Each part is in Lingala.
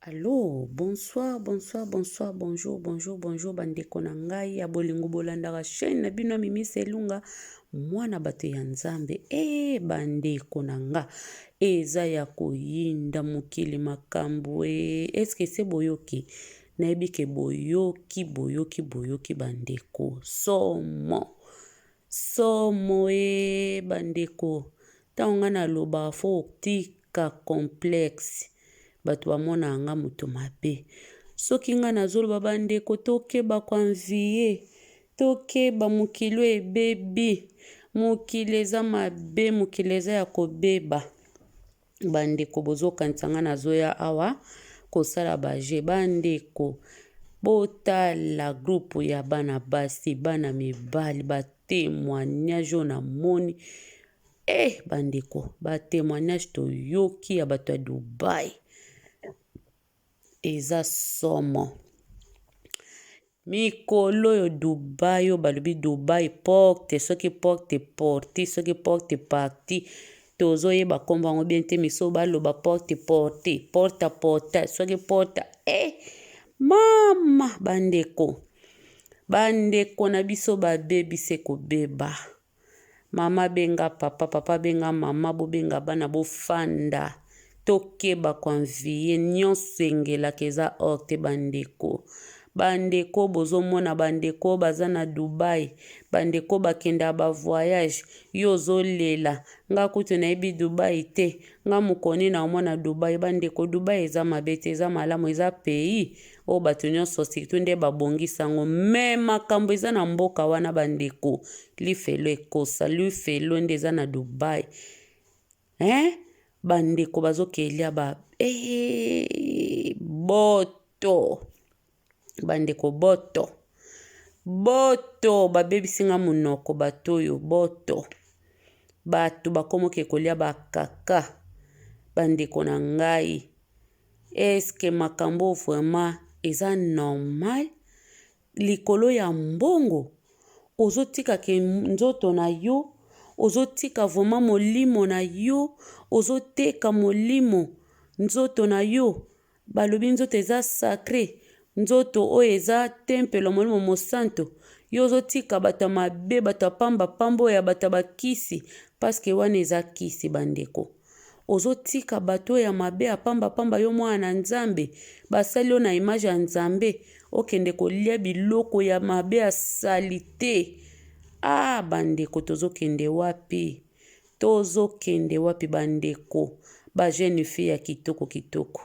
Allo bonsoir bonsoir bonsoir bonjour bonjour bonjour bandeko na ngai ya bolingo bolandaka chaîne na bino ya Mimi Selunga mwana bato ya Nzambe e eh, bandeko na nga eza ya koyinda mokili makambo e eske se boyoki nayebi ke boyoki boyoki boyoki bandeko somo Somo ee ba ndeko tango nga na lobaka faut otika complexe batu ba monaka nga mutu mabe soki nga nazo loba ba ndeko tokeba ko envier tokeba mokili oyo ebebi mokili eza mabe mokili eza ya kobeba. Ba ndeko bozokanisa nga nazoya awa kosala ba jeux ba ndeko botala groupe ya bana basi bana mibali ba temoignage oyo namoni eh ba ndeko ba temoignage toyoki ya bato ya Dubai eza somo. Mikolo oyo Dubai oyo balobi Dubai porte soki porte porti soki porte parti tozoyeba nkombo yango bien te miso baloba porte porte porta porta soki porta eh mama bandeko bandeko na biso babebise kobeba Mama benga papa, papa benga mama, bobenga bana bofanda tokeba ko envie nyonso engelaka eza or te bandeko. Bandeko bozomona bandeko baza na Dubai, bandeko bakendaka ba voyage, yo ozolela nga kutu nayebi Dubai te, nga mokoni na omona Dubai. Bandeko Dubai eza mabe te, eza malamu, eza pays oyo bato nyonso surtout nde babongisa yango me makambo eza na mboka wana bandeko lifelo ekosa lifelo nde eza na dubai hein bandeko bazokelia ba eh, boto bandeko boto boto babebisi nga monoko bato oyo boto bato bakomoke kolia bakaka bandeko na ngai Est ce que makambo oyo vraiment eza normal? Likolo ya mbongo ozotika ke nzoto na yo, ozotika vraiment molimo na yo, ozoteka molimo nzoto na yo. Balobi nzoto eza sacre, nzoto oyo eza tempelo ya molimo mosantu. Yo ozotika bato ya mabe, bato ya pamba pamba oyo ya bato ya bakisi, parce que wana eza kisi bandeko. Ozotika bato oyo ya mabe ya pamba pamba yo mwana na Nzambe basali yo na image ya Nzambe okende kolia biloko ya mabe ya salite ah bandeko tozokende wapi tozokende wapi bandeko ba jeune fille ya kitoko kitoko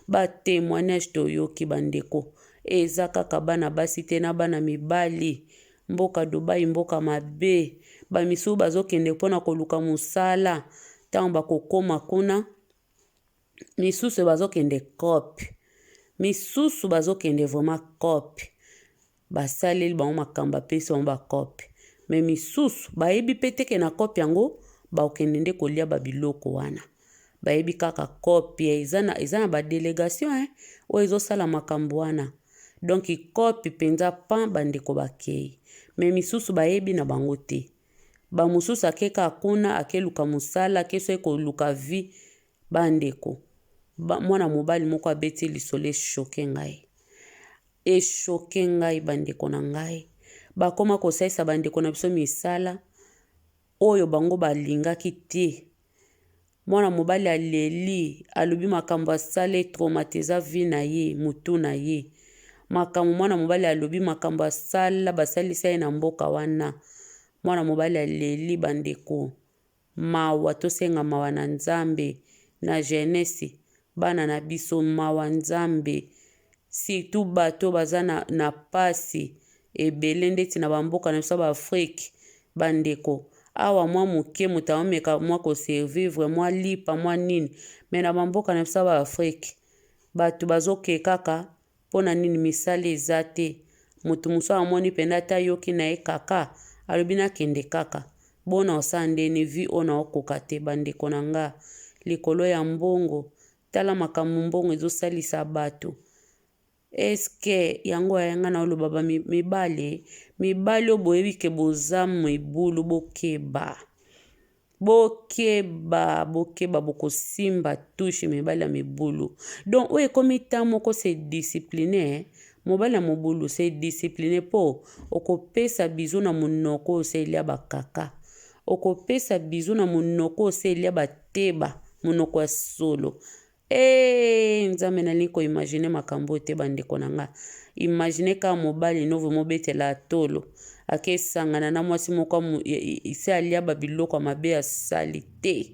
ba temoignage toyoki bandeko eza kaka bana basi te na bana mibali Mboka Dubai mboka mabe ba misusu bazokende mpona koluka mosala ntango bakokoma kuna misusu bazokende cope misusu bazokende vraiment cope basaleli bango makambo bapesi bango bacope me misusu bayebi mpe teke na cope yango bakokende nde kolia babiloko wana bayebi kaka cope eza na, eza na badelegation eh, oyo ezosala makambo wana Donc coop penza pan ba ndeko bakeyi mais misusu bayebi na bango te ba mosusu ake kaka kuna ake luka musala ake soki koluka vie ba ndeko ba mwana mobali moko abeti lisolo e choque ngai e choque ngai ba ndeko na ngai bakoma kosalisa ba ndeko na biso misala oyo bango balingaki te Mwana mobali aleli alobi makambo asala e traumatisa vie na ye mutu na ye makambo mwana mobali alobi makambo asala basalisa ye na mboka wana mwana mobali aleli bandeko mawa tosenga mawa na nzambe na jeunesse bana na biso mawa nzambe surtout bato baza na, na pasi ebele ndeti na bamboka na biso ya baafrike bandeko awa mwa moke moto aomeka mwa kosurvivre mwa lipa mwa nini me na bamboka na biso ya baafrike bato bazoke kaka mpo na nini misala eza te moto mosusu amoni mpenza ata ayoki na ye kaka alobi nakende kaka bona osala ndeni vi oyo naokoka te bandeko na nga likolo ya mbongo Tala makambo mbongo ezosalisa bato. Eske yango ya nga naoloba ba mibali mibali oyo boyebi ke boza mibulu bokeba. Bokeba, bokeba bokosimba touche mibali ya mibulu. Donc oyo ekomi temps moko se discipliner, mobali ya mobulu se discipliner po okopesa bisous na monoko oyo se elia ba kaka. Okopesa bisous na monoko oyo se elia ba teba, monoko ya solo. Eeee nzambe nalingi ko imaginer makambo oyo te bandeko na nga. Imaginer kaka mobali no vraiment obetela tolo ake sangana na mwasi moko se alia ba biloko ya mabe ya salite.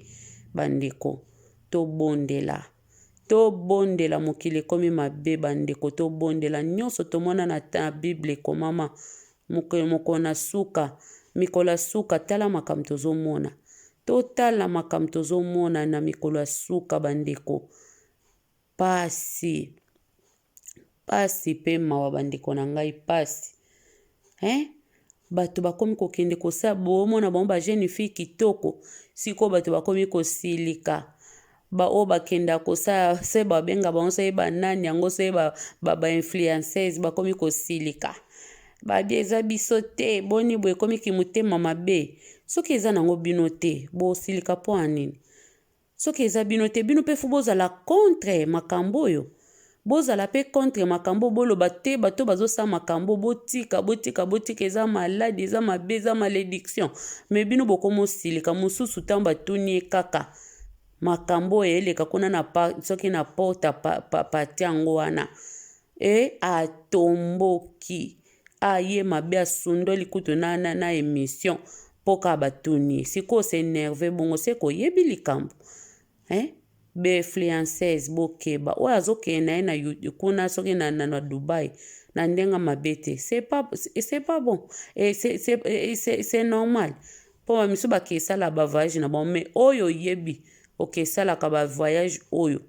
Bandeko tobondela, tobondela mokili ekomi mabe bandeko tobondela nyonso tomona na temps Bible ekomama mokolo na suka mikolo ya suka tala makambo tozomona. Totala makambo tozomona na mikolo ya suka bandeko. Pasi. Pasi pe mawa bandeko na ngai pasi. Hein? Bato bakomi kokende kosala bomona bango ba jeune fille kitoko. Sikoyo bato bakomi kosilika. Ba oyo bakenda kosala se babenga bango soki ba nani yango soki ba ba, ba influenceuse bakomi kosilika. Babi eza biso te boni boye ekomi kimotema mabe. Soki eza nango bino te bosilika mpo ya nini? Soki eza bino te bino mpe fo bozala contre makambo oyo. Bozala mpe contre makambo boloba te bato bazosala makambo botika botika botika eza maladi eza mabe eza malediction me bino bokomosilika mosusu ntango batuni ye kaka makambo oyo eleka kuna na soki na porte pa, pa, pati yango wana e atomboki aye mabe asundoli kutu na, na, na emission mpo kaka batuni ye sikoyo s'enerve bongo se koyebi likambo eh? Ba-influenceuse bokeba oyo azokende na ye na kuna soki na, na, na Dubai na ndenge mabe te c'est pas, c'est pas bon et c'est normal mpo bamisusu bakesala ba voyage na bango mais oyo oyebi okesalaka ba voyage oyo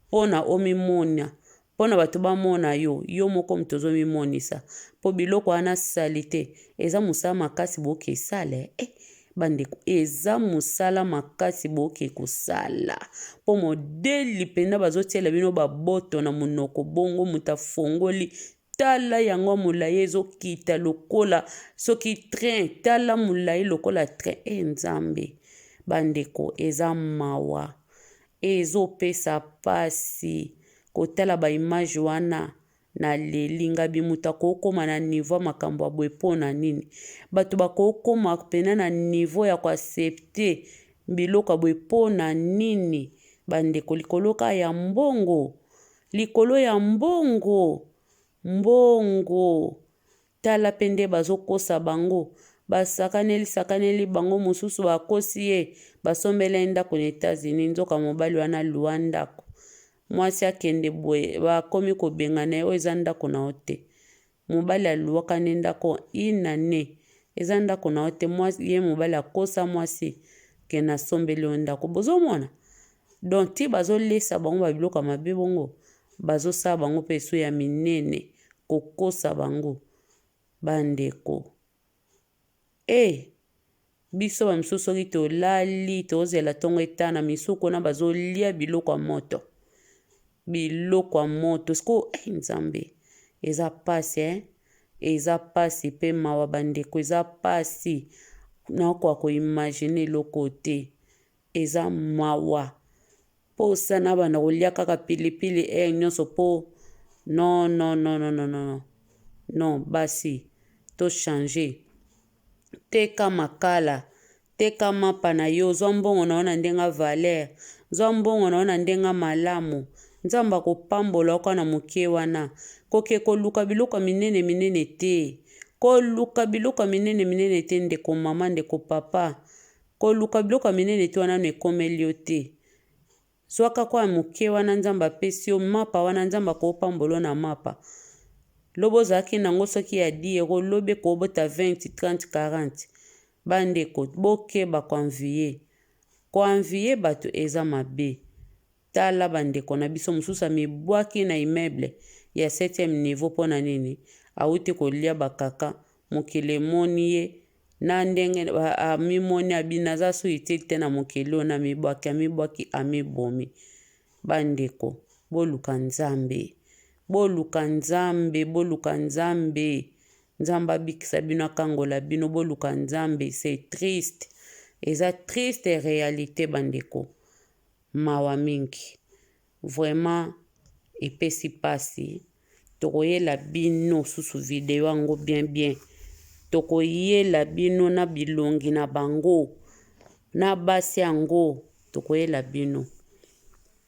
mpo na omimona mpo na bato bamona yo, yo moko moto ozomimonisa mpo biloko wana salite eza mosala makasi boke esala eh, bandeko eza mosala makasi boke kosala mpo modeli mpenza bazotiela bino baboto na monoko bongo moto afongoli tala yango molai ezokita lokola soki train tala molai lokola train e eh, nzambe bandeko eza mawa Ezo pesa pasi kotala ba image wana na leli ngabi mutu akokoma na niveau ya makambo ya boye pona nini bato bakokoma pena na niveau ya ko accepter biloko ya boye pona nini bandeko likolo kaka ya mbongo likolo ya mbongo mbongo Tala pe nde bazo kosa bango ba sakaneli sakaneli bango mosusu ba kosi ye ba sombela ye ndako na Etats Unis nzoka mobali wana alua ndako mwasi akende boye ba komi ko bengana ye oyo eza ndako na yo te mobali aluaka nde ndako une annee eza ndako na yo te ye mobali akosa mwasi ke na sombeli yo ndako bozo mona donc ti bazo lesa bango ba biloko ya mabe bongo bazo sala bango pe lisusu ya minene kokosa bango ba ndeko eh biso ba misusu soki tolali tozela tongo etana misusu kuna bazolia biloko ya moto biloko ya moto sikoyo eh, nzambe eza pasi eh? eza pasi pe mawa bandeko eza pasi nakoka koimagine eloko te eza mawa posa na banda kolia kaka pilipili heure nyonso po non non non non non non non basi to changer teka makala teka mapa na yo zwa mbongo na yo na ndenge ya valeur zwa mbongo na yo na ndenge ya malamu nzambe akopambola yo kaka na moke wana koke koluka biloko ya minene minene te koluka biloko ya minene minene te ndeko mama ndeko papa Koluka biloko ya minene te wana nanu ekomeli yo te. Zwa kaka oyo ya moke wana Nzambe apesi yo, mapa wana Nzambe akopambola yo na mapa. Lobi ozalaki nango soki ya 10 euro, lobi ekobota 20, 30, 40. Bandeko, bokeba ko envier. Ko envier bato eza mabe. Tala ba ndeko na biso mosusu amibwaki na immeuble ya septième niveau mpo na nini? Awuti kolia ba kaka, mokili emoni ye na ndenge amimoni abi naza su utile te na mokili oyo namibwaki, amibwaki amibomi. Ba ndeko boluka Nzambe, boluka Nzambe, boluka Nzambe. Nzambe abikisa bino akangola bino boluka Nzambe c'est triste. Eza triste realite bandeko. Mawa mingi. Vraiment epesi pasi. Tokoyela bino susu video yango bien bien. Tokoyela bino na bilongi na bango. Na basi yango tokoyela bino.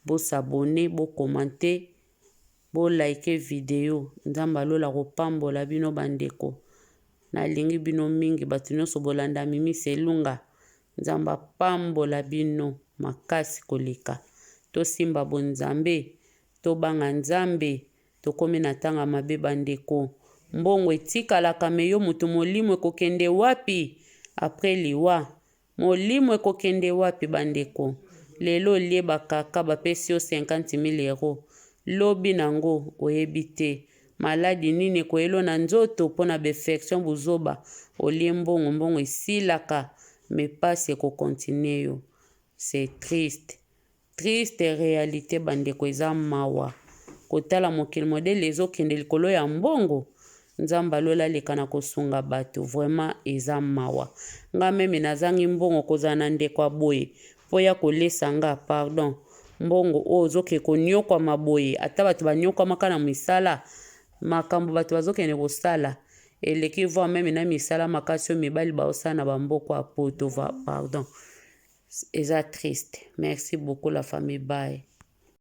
Bo s'abonner, bo commenter, bo liker video. Nzambe ya lola akopambola bino bandeko. Nalingi bino mingi bato nyonso bolanda Mimi Selunga. Nzambe apambola bino makasi koleka. Tosimba bonzambe, tobanga Nzambe, tokomi na ntango ya mabe bandeko. Mbongo etikalaka me yo moto molimo ekokende wapi apres liwa? Molimo ekokende wapi bandeko? Lelo olie ba kaka bapesi yo 50.000 euros, lobi nango oyebi te maladi nini ekoyelo na nzoto mpo na ba infection buzoba olie mbongo mbongo esilaka me pasi eko continuer yo c'est triste. Triste realite bandeko eza mawa kotala mokili modele ezokende likolo ya mbongo nzambe alola aleka na kosunga bato vraiment eza mawa nga meme nazangi mbongo kozala na ndeko ya boye mpo ya kolesa nga pardon mbongo oyo ozoke konyokwama boye ata bato banyokwamaka na misala makambo bato bazokende kosala eleki voir meme na misala makasi oyo mibali baosala na bamboko ya poto pardon eza triste merci beaucoup la famille bye.